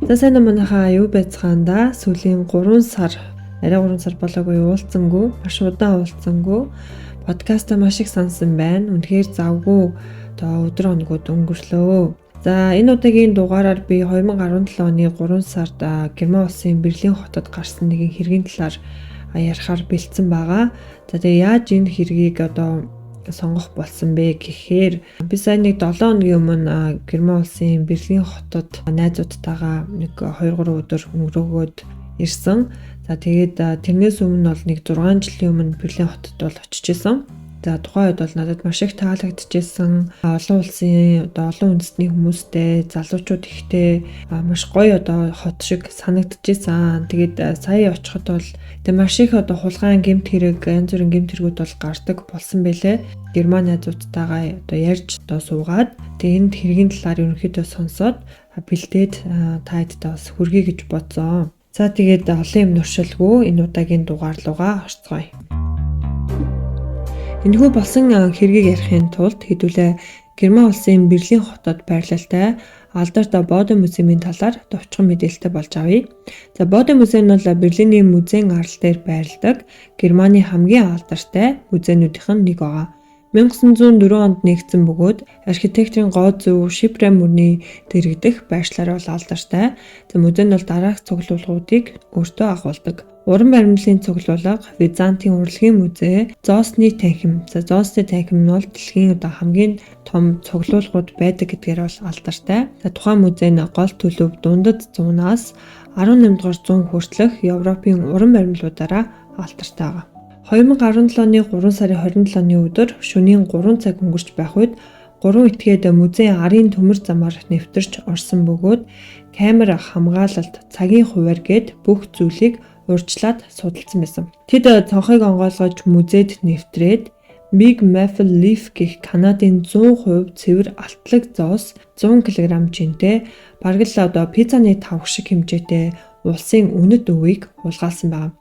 За, сайн уу, манайхаа, юу байцгаана? Сүүлийн 3 сар, арай 3 сар болоогүй, уулзсангүй, маш удаан уулзсангүй. Подкаста маш их сансан байна. Үнэхээр завгүй одоо өдөр хоногуд өнгөрлөө. За, энэ удаагийн дугаараар би 2017 оны 3 сард Герман улсын Берлин хотод гарсан нэгэн хэргийн талаар ярихаар бэлдсэн байгаа. За, тэгээ яаж энэ хэргийг одоо сонгох болсон бэ гэхээр би сая нэг 7 хоногийн өмнө Герман улсын Берлин хотод найзуудтайгаа нэг 2 3 өдөр өнгөрөөгөөд ирсэн. За, тэгээд тэрнээс өмнө бол нэг 6 жилийн өмнө Берлин хотод бол очиж исэн. За, тухайн үед бол надад маш их таалагдчихсэн. Олон улсын, одоо олон үндэстний хүмүүстэй, залуучууд ихтэй, маш гоё одоо хот шиг санагдчихсэн. Тэгээд сая очиход бол тэг маш их одоо хулгайн, гэмт хэрэг, янз бүрийн гэмт хэрэгүүд бол гардаг болсон байлээ. Герман найзуудтайгаа одоо ярьж одоо суугаад, тэг энд хэргийн талаар ерөнхийдөө сонсоод, бэлдээд та хэдтэй бас хүргэе гэж бодсон. За, тэгээд олон юм нуршилгүй энэ удаагийн дугаар руугаа орцгоё. Энэхүү болсон хэргийг ярихын тулд хэдүүлээ Герман улсын Берлин хотод байрлалтай алдарт Боде музейн талаар товчхон мэдээлэлтэй болж авъя. За, Боде музей нь бол Берлиний музейн арал дээр байрладаг Германы хамгийн алдартай музейнүүдийнх нь нэг байгаа. 1904 онд нээгдсэн бөгөөд архитекторын гоо зүй Шипре мөрний дэргэдэх байршлаар бол алдартай. За, музей нь бол дараах цуглуулгуудыг өөртөө агуулдаг: Уран баримтлалын цуглуулга, Византын урлагийн музей, Зоосны танхим. За, Зоосны танхим нь бол дэлхийн одоо хамгийн том цуглуулгууд байдаг гэдгээр бол алдартай. За, тухайн музей нь гол төлөв дундад зуунаас 18 дугаар зуун хүртэлх Европын уран баримтлалуудаараа алдартай байгаа. 2017 оны 3 сарын 27-ны өдөр шөнийн 3 цаг өнгөрч байх үед гурван этгээд музейн арын төмөр замаар нэвтэрч орсон бөгөөд камер, хамгаалалт, цагийн хуваарь гээд бүх зүйлийг урьдчилаад судалсан байсан. Тэд цонхыг онгойлгож музейд нэвтрээд Big Maple Leaf гэх Канадын 100% цэвэр алтлаг зоос 100 кг жинтэй, бараг л одоо пиццаны тавх шиг хэмжээтэй улсын үнэт өвийг хулгайлсан байна.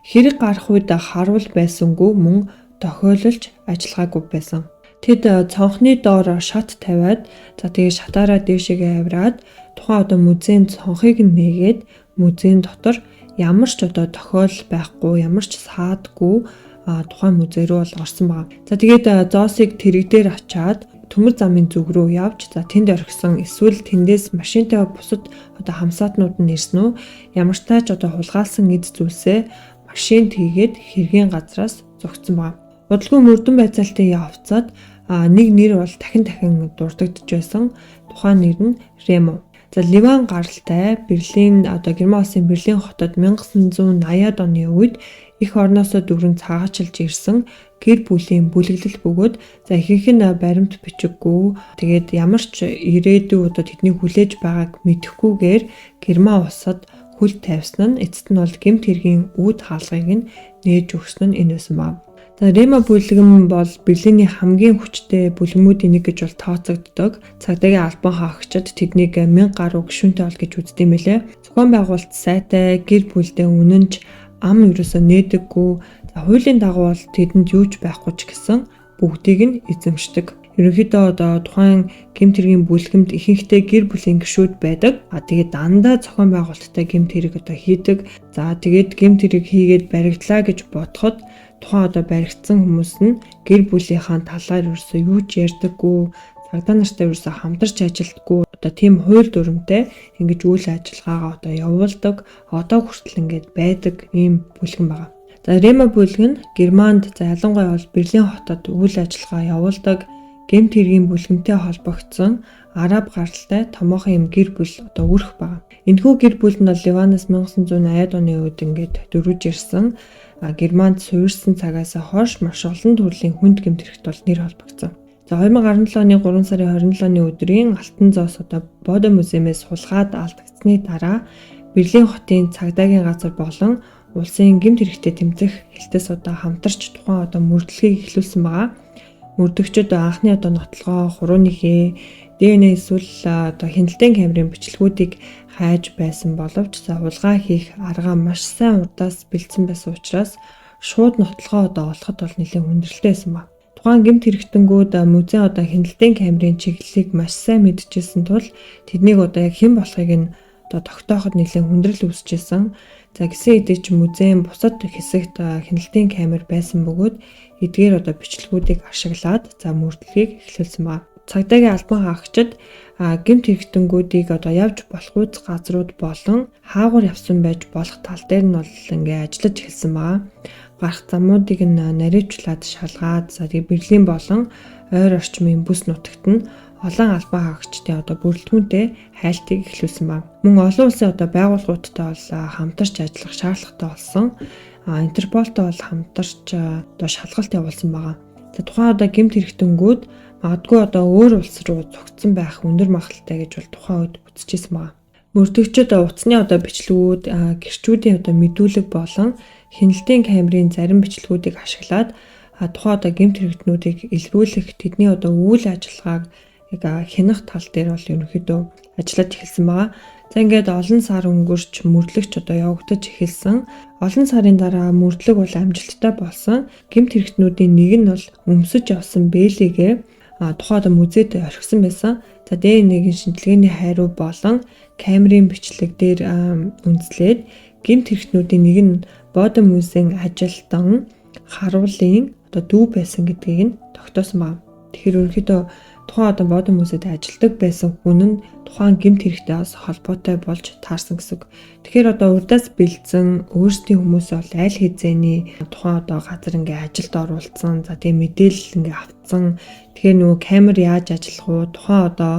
Хэрэг гарах үед харуул байсангүй, мөн тохиолдолч ажиллагаагүй байсан. Тэд цонхны доор шат тавиад, за, тэгээ шатаараа дээшээгээ авираад, тухайн одоо музейн цонхыг нээгээд, музейн дотор ямар ч одоо тохиол байхгүй, ямар ч саадгүй тухайн музей рүү бол орсон байгаа. За, тэгээд зоосыг тэрэг дээр ачаад төмөр замын зүг рүү явж, за, тэнд орхисон эсвэл тэндээс машинтай бусад одоо хамсаатнууд нь ирсэн үү, ямар ч тааж одоо хулгайлсан эд зүйлсээ машинд хийгээд хэргийн газраас зугтсан байгаа. Удалгүй мөрдөн байцаалтын явцад нэг нэр бол дахин дахин дурддагдж байсан. Тухайн нэр нь Ремо. За, Ливан гаралтай Берлин, одоо Герман улсын Берлин хотод 1980-ад оны үед эх орноосоо дүүрэн цагаачилж ирсэн гэр бүлийн бүлэглэл бөгөөд, за, ихэнх нь баримт бичиггүй, тэгээд ямар ч ирээдүй одоо тэднийг хүлээж байгааг мэдэхгүйгээр Герман улсад хөл тавьсан нь, эцэст нь бол гэмт хэргийн үүд хаалгыг нь нээж өгсөн нь энэ байсан ба. За, Рема бүлгэм бол Берлиний хамгийн хүчтэй бүлгэмүүдийн нэг гэж бол тооцогддог. Цагдаагийн албан хаагчид тэднийг 1000 гаруй гишүүнтэй бол гэж үздэг юм билээ. Зохион байгуулалт сайтай, гэр бүлдээ үнэнч, ам ерөөсөө нээдэггүй. За, хуулийн дагуу бол тэдэнд юу ч байхгүй ч гэсэн бүгдийг нь эзэмшдэг. Ерөнхийдөө одоо тухайн гэмт хэргийн бүлгэмд ихэнхдээ гэр бүлийн гишүүд байдаг. А тэгээд дандаа зохион байгуулалттай гэмт хэрэг одоо хийдэг. За, тэгээд гэмт хэрэг хийгээд баригдлаа гэж бодоход тухайн одоо баригдсан хүмүүс нь гэр бүлийнхаа талаар ерөөсөө юу ч ярьдаггүй, цагдаа нартай ерөөсөө хамтарч ажилдаггүй, одоо тийм хууль дүрмтэй ингэж үйл ажиллагаагаа одоо явуулдаг, одоо хүртэл ингэж байдаг ийм бүлгэн байгаа. За, Рема бүлэг нь Германд, за, ялангуяа бол Берлин хотод үйл ажиллагаа явуулдаг гэмт хэргийн бүлгэмтэй холбогдсон араб гаралтай томоохон юм гэр бүл одоо үрх байгаа. Энэхүү гэр бүл нь бол Ливанаас 1980-ад оны үед ингээд дөрвж ирсэн, Германд суурьсан цагаас хойш маш олон төрлийн хүнд гэмт хэрэгт бол нэр холбогдсон. За, 2017 оны 3 сарын 27-ны өдрийн алтан зоос одоо Боде музеймээс хулгайд алдагдсаны дараа Берлин хотын цагдаагийн газар болон улсын гэмт хэрэгтэй тэмцэх хэлтэс одоо хамтарч тухайн одоо мөрдлөгийг эхлүүлсэн байгаа. Мөрдөгчид анхны одоо нотлогоо, хурууны хээ, DNA эсвэл одоо хяналтын камерын бичлэгүүдийг хайж байсан боловч, за, хулгай хийх аргаа маш сайн урдаас бэлдсэн байсан учраас шууд нотлогоо одоо олоход бол нэлээн хүндрэлтэй байсан ба. Тухайн гэмт хэрэгтэнгүүд музейн одоо хяналтын камерын чиглэлийг маш сайн мэдчихсэн тул тэднийг одоо яг хэн болохыг нь одоо тогтооход нэлээд хүндрэл үүсчихсэн. За гисэн хэдий ч музейн бусад хэсэгт хяналтын камер байсан бөгөөд эдгээр одоо бичлэгүүдийг ашиглаад за мөрдлөгийг эхлүүлсэн байна. Цагдаагийн албан хаагчид гэмт хэрэгтэнгүүдийг одоо явж болох үз газрууд болон хаагур явсан байж болох тал дээр нь бол ингээ ажиллаж эхэлсэн байгаа. Гарах замуудыг нь наривчлаад шалгаад за тэгээ Берлин болон ойр орчмын бүс нутагт нь олон албан хаагчдын одоо бүрэлдэхүүнтэй хайлтыг эхлүүлсэн ба. Мөн олон улсын одоо байгууллагуудтай бол хамтарч ажиллах шаардлагатай болсон. Интерполтой бол хамтарч одоо шалгалт явуулсан байгаа. За тухайн одоо гэмт хэрэгтэнгүүд магадгүй одоо өөр улс руу зугтсан байх өндөр магадлалтай гэж бол тухайн үед үзчихсэн байгаа. Мөрдөгчид утасны одоо бичлэгүүд, гэрчүүдийн одоо мэдүүлэг болон хяналтын камерын зарим бичлэгүүдийг ашиглаад тухайн одоо гэмт хэрэгтнүүдийг илрүүлэх тэдний одоо үйл ажиллагааг яг хянах тал дээр бол ерөнхийдөө ажиллаж эхэлсэн байгаа. За ингээд олон сар өнгөрч мөрдлөгч одоо явагдаж эхэлсэн. Олон сарын дараа мөрдлөг бол амжилттай болсон. Гэмт хэрэгтнүүдийн нэг нь бол өмсөж явсан бээлийгээ тухайн одоо музейд орхисон байсан. За DNA-ийн шинжилгээний хайруу болон камерын бичлэг дээр үндэслээд гэмт хэрэгтнүүдийн нэг нь Бодо музейн ажилтан харуулын одоо дүү байсан гэдгийг нь тогтоосон байна. Тэгэхээр ерөнхийдөө тухайн одоо Бодо музейд ажилладаг байсан хүн нь тухайн гэмт хэрэгтэй бас холбоотой болж таарсан гэсэн үг. Тэгэхээр одоо урдаас бэлдсэн өөрсдийн хүмүүс бол аль хэзээний тухайн одоо газар ингээ ажилд оруулсан. За тэгээ мэдээлэл ингээ автсан. Тэгэхээр нөгөө камер яаж ажиллах уу? Тухайн одоо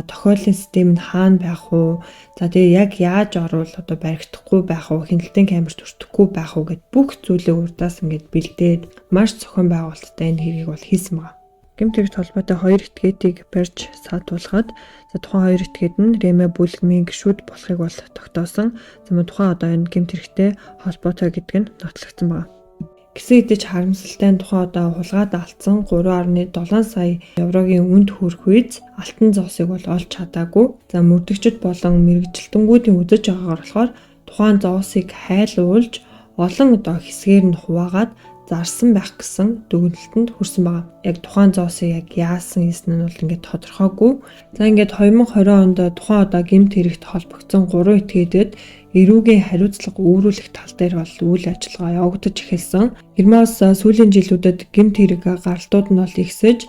тохиоллын систем нь хаана байх уу? За тэгээ яг яаж орвол одоо баригдахгүй байх уу? Хяналтын камерт өртөхгүй байх уу гэд бүх зүйлийг урдаас ингээд бэлдээд маш зохион байгуулалттай энэ хэргийг бол хийсэн байгаа. Гэмт хэрэгт холбоотой хоёр этгээдийг барьж саатуулахад за тухайн хоёр этгээд нь Ремэ бүлгмийн гишүүд болохыг бол тогтоосон. За мөн тухайн одоо энэ гэмт хэрэгтэй холбоотой гэдг нь нотлогдсон байна. Гисэн хэдий ч харамсалтай нь тухайн одоо хулгайд алдсан 3.7 сая еврогийн үнд хүрэх үйц алтан зоосыг бол олж чадаагүй. За мөрдөгчд болон мэргэжилтэнгүүдийн үзэж байгаагаар болохоор тухайн зоосыг хайлуулж олон одоо хэсгээр нь хуваагаад зарсан байх гэсэн дүгнэлтэнд хүрсэн байгаа. Яг тухайн зоосыг яг яасан хийсэн нь бол ингээд тодорхойгүй. За ингээд 2020 онд тухайн одоо гэмт хэрэгт холбогдсон 3 этгээдэд эрүүгийн хариуцлага үүрүүлэх тал дээр бол үйл ажиллагаа явагдаж эхэлсэн. Германаас сүүлийн жилүүдэд гэмт хэрэг гаралтууд нь бол ихсэж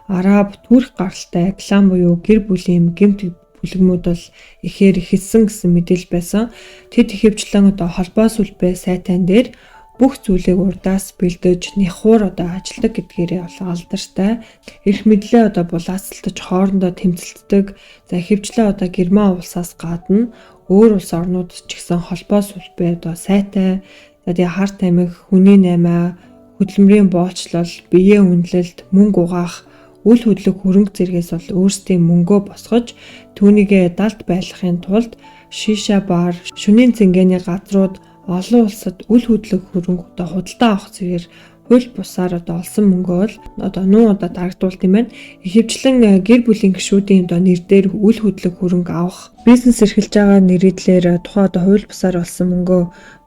араб, турк гаралтай клан буюу гэр бүлийн гэмт бүлгэмүүд бол ихээр ихэлсэн гэсэн мэдээлэл байсан. Тэд ихэвчлэн одоо холбоо сүлбээ сайтан дээр бүх зүйлийг урдаас бэлдэж няхуур одоо ажилдаг гэдгээрээ бол алдартай. Эрх мэдлээ одоо булаацалтаж хоорондоо тэмцэлддэг. За ихэвчлэн одоо Герман улсаас гадна өөр улс орнууд ч гэсэн холбоо сүлбээ одоо сайтай. За тэгээ хар тамхи, хүний наймаа, хөдөлмөрийн боолчлол, биеэ үнэлэлт, мөнгө угаах, үл хөдлөх хөрөнгө зэргээс бол өөрсдийн мөнгөө босгож түүнийгээ далд байлгахын тулд шиша бар, шөнийн цэнгэний газрууд олон улсад үл хөдлөх хөрөнгө одоо худалдаа авах зэрэгээр хууль бусаар одоо олсон мөнгөө бол одоо нүүн удаа дарагдуулт юм байна. Ихэвчлэн гэр бүлийн гишүүдийн одоо нэр дээр үл хөдлөх хөрөнгө авах, бизнес эрхэлж байгаа нэрийдлэр тухайн одоо хууль бусаар олсон мөнгөө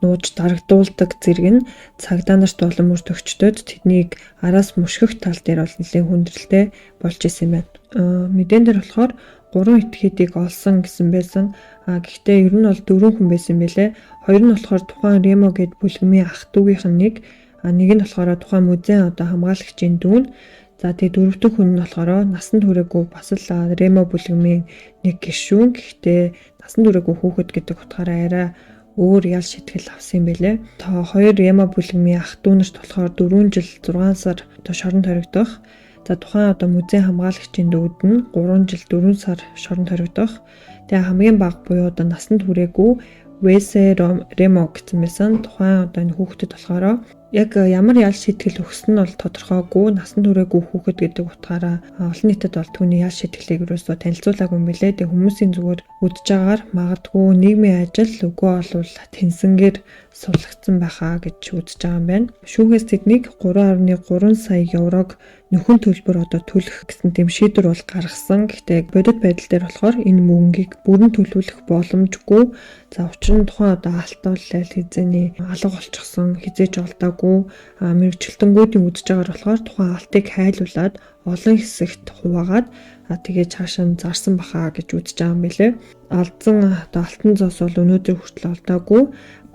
нууж дарагдуулдаг зэрэг нь цагдаа нарт болон мөрдөгчдөд тэднийг араас мөшгөх тал дээр бол нэлээн хүндрэлтэй болж исэн юм байна. Мэдээн дээр болохоор 3 этгээдийг олсон гэсэн байсан. Гэхдээ ер нь бол 4 хүн байсан юм билэ. Хоёр нь болохоор тухайн Ремо гэд бүлгэмийн ах дүүгийнх нь нэг, нэг нь болохоор тухайн музейн одоо хамгаалагчийн дүү нь. За тэгээ дөрөв дэх хүн нь болохоор насанд хүрээгүй бас л Ремо бүлгэмийн нэг гишүүн. Гэхдээ насанд хүрээгүй хүүхэд гэдэг утгаараа арай өөр ял шитгэл авсан юм билэ. Та хоёр Ремо бүлгэмийн ах дүү нарт болохоор 4 жил 6 сар одоо шоронд хоригдох. За тухайн одоо музейн хамгаалагчийн дүүд нь 3 жил 4 сар шоронд хоригдох. Тэгээ хамгийн бага буюу одоо насанд хүрээгүй Весе Ремо гэсэн байсан. Тухайн одоо энэ хүүхдэд болохоор яг ямар ял шийтгэл өгсөн нь бол тодорхойгүй. Насанд хүрээгүй хүүхэд гэдэг утгаараа олон нийтэд бол түүний ял шийтгэлийг ерөөсөө танилцуулаагүй юм билээ. Тэгээ хүмүүсийн зүгээр үдж байгаагаар магадгүй нийгмийн ажил үгүй болвол тэнсэнгээр суллагдсан байхаа гэж үзэж байгаа юм байна. Шүүхээс тэднийг 3.3 сая еврог нөхөн төлбөр одоо төлөх гэсэн тийм шийдвэр бол гаргасан. Гэхдээ бодит байдал дээр болохоор энэ мөнгийг бүрэн төлөвлөх боломжгүй. За учир нь тухайн одоо алт бол аль хэзээний алга болчихсон, хизээж олдоогүй. Мэргэжилтэнгүүдийн үзэж байгаагаар болохоор тухайн алтыг хайлуулад олон хэсэгт хуваагаад тэгээ цаашаа нь зарсан баха гэж үзэж байгаа юм билээ. Алдсан одоо алтан зоос бол өнөөдөр хүртэл олдоогүй.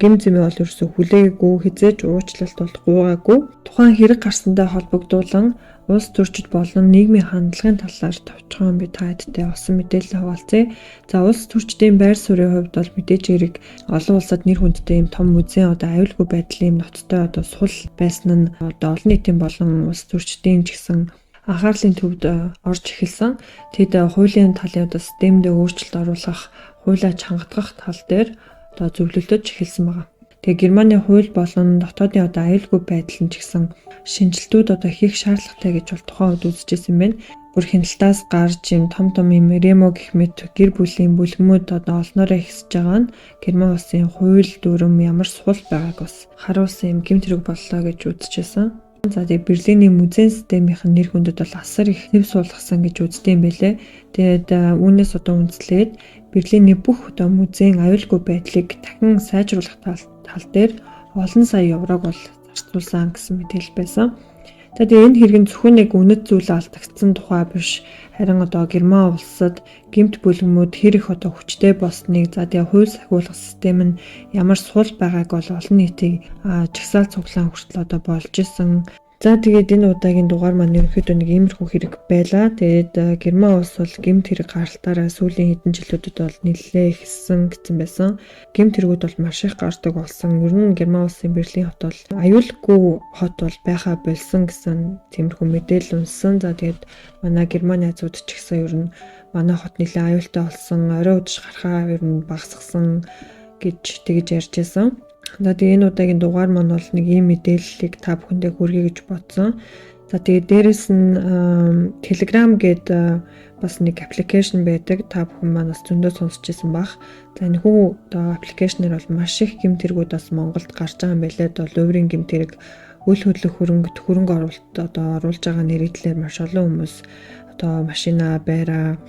Гим зэмээ бол ерөөсөө хүлээгээгүй, хизээж уучлалт бол гуйгаагүй. Тухайн хэрэг гарсантай холбогдуулан улс төрчид болон нийгмийн хандлагын талаар товчхон би та хэдтэй олсон мэдээлэл хуваалцъя. За, улс төрчдийн байр суурийн хувьд бол мэдээж хэрэг олон улсад нэр хүндтэй юм том музей одоо аюулгүй байдлын юм ноцтой одоо сул байсан нь одоо олон нийтийн болон улс төрчдийн ч гэсэн анхаарлын төвд орж эхэлсэн. Тэд хуулийн талын одоо системдээ өөрчлөлт оруулах, хуулиа чангатгах тал дээр одоо зөвлөлдөж эхэлсэн байгаа. Тэгээ Германы хууль болон дотоодын одоо аюулгүй байдал нь ч гэсэн шинжилтүүд одоо хийх шаардлагатай гэж бол тухайн үед үзэжсэн байна. Бүр хяналтаас гарч юм том том юм Ремо гэх мэт гэр бүлийн бүлгэмүүд одоо олноороо ихсэж байгаа нь Герман улсын хууль дүрэм ямар сул байгааг бас харуулсан юм гэмт хэрэг боллоо гэж үзэжсэн. За, тэгээ Берлиний музейн системийнх нь нэр хүндэд бол асар их хэв суулгасан гэж үздэг юм байлээ. Тэгээд үүнээс одоо үндэслээд Берлиний бүх одоо музейн аюулгүй байдлыг дахин сайжруулах тал дээр олон сая еврог бол зарцуулсан гэсэн мэдээлэл байсан. За, тэгээ энэ хэрэг нь зөвхөн нэг үнэт зүйл алдагдсан тухай биш, харин одоо Герман улсад гэмт бүлгэмүүд хэр их одоо хүчтэй болсныг, за тэгээ хууль сахиулах систем нь ямар сул байгааг бол олон нийтийг жагсаал цуглаан хүртэл одоо болж исэн. За, тэгээд энэ удаагийн дугаар маань ерөнхийдөө нэг иймэрхүү хэрэг байлаа. Тэгээд Герман улс бол гэмт хэрэг гаралтаараа сүүлийн хэдэн жилүүдэд бол нэлээд ихссэн гэсэн байсан. Гэмт хэрэгүүд бол маш их гардаг болсон. Ер нь Герман улсын Берлин хот бол аюулгүй хот бол байхаа болсон гэсэн тиймэрхүү мэдээлэл унсан. За, тэгээд манай Герман найзууд ч гэсэн ер нь манай хот нэлээд аюултай болсон, орой үдш гарахаа ер нь багасгасан гэж тэгж ярьж байсан. За, тэгээ энэ удаагийн дугаар маань бол нэг ийм мэдээллийг та бүхэндээ хүргэе гэж бодсон. За, тэгээ дээрэс нь Telegram гээд бас нэг application байдаг. Та бүхэн маань бас зөндөө сонсч ирсэн бах. За, энэ хүү одоо application ээр бол маш их гэмт хэрэгүүд бас Монголд гарч байгаа юм байлээ. Одоо луйврын гэмт хэрэг, үл хөдлөх хөрөнгө оруулалт одоо оруулж байгаа нэрийдлэр маш олон хүмүүс одоо машина, байраа,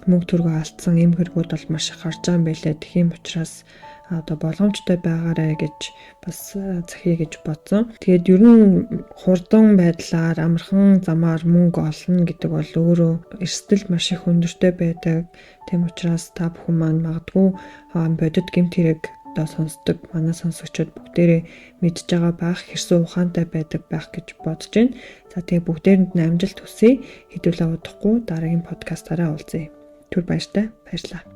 мөнгө төгрөгөө алдсан ийм хэрэгүүд бол маш их гарч байгаа юм байлээ. Тийм учраас одоо болгоомжтой байгаарай гэж бас захия гэж бодсон. Тэгээд ер нь хурдан байдлаар амархан замаар мөнгө олно гэдэг бол өөрөө эрсдэл маш их өндөртэй байдаг. Тийм учраас та бүхэн маань магадгүй бодит гэмт хэрэг одоо сонсдог манай сонсогчид бүгдээрээ мэдж байгаа байх, хэрсэн ухаантай байдаг байх гэж бодож байна. За, тэгээ бүгдээрэнд нь амжилт хүсье. Хэдүүлээ удахгүй дараагийн подкастаараа уулзъя. Түр баяртай. Баярлалаа.